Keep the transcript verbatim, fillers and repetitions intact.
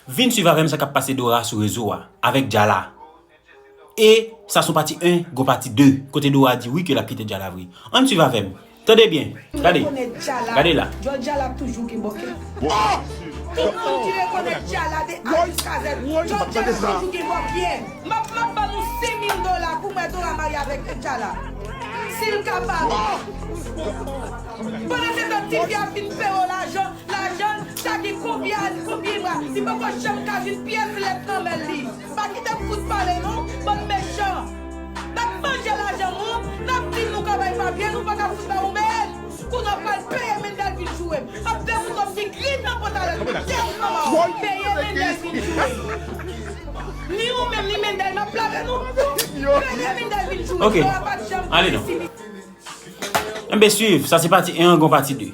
Vin swiv avè m sa k ap pase Dora sou rezo a, avèk Djala. E sa se yon pati en, gon pati de, kote Dora di wi ke l ap kite Djala vre. Ann swiv avè m. Tande byen. Gade. Gade la. Djòl Djala ap toujou gen bòkyè. Tout moun ki rekonèt Djala de A jiska Z, Djòl Djala ap toujou gen bòkyè. M ap, m ap ban nou senk mil dola pou mwen Dora marye avèk Djala. Si l kapab. Pandan se tan, ti fi a fin peye w lajan, lajan, sa gen konbyen, konbyen mwa. Li poko janm ka jwenn pyès lèt nan men li. Pa kite m fout pale non, bann mechan. N ap manje lajan moun, n ap di nou ka bay papye, nou pa ka fout ba ou menm. Kounye a pral peye Mendel vin joure m. Ap demoute w ti grid nan pantalon, demoute manman w. Peye Mendel vin joure m. Ni ou menm, ni Mendel, m ap lave nou. Peye Mendel vin joure m. Ok. Dora pa t janm ale non. Enben swiv, sa se pati en an, gon pati de.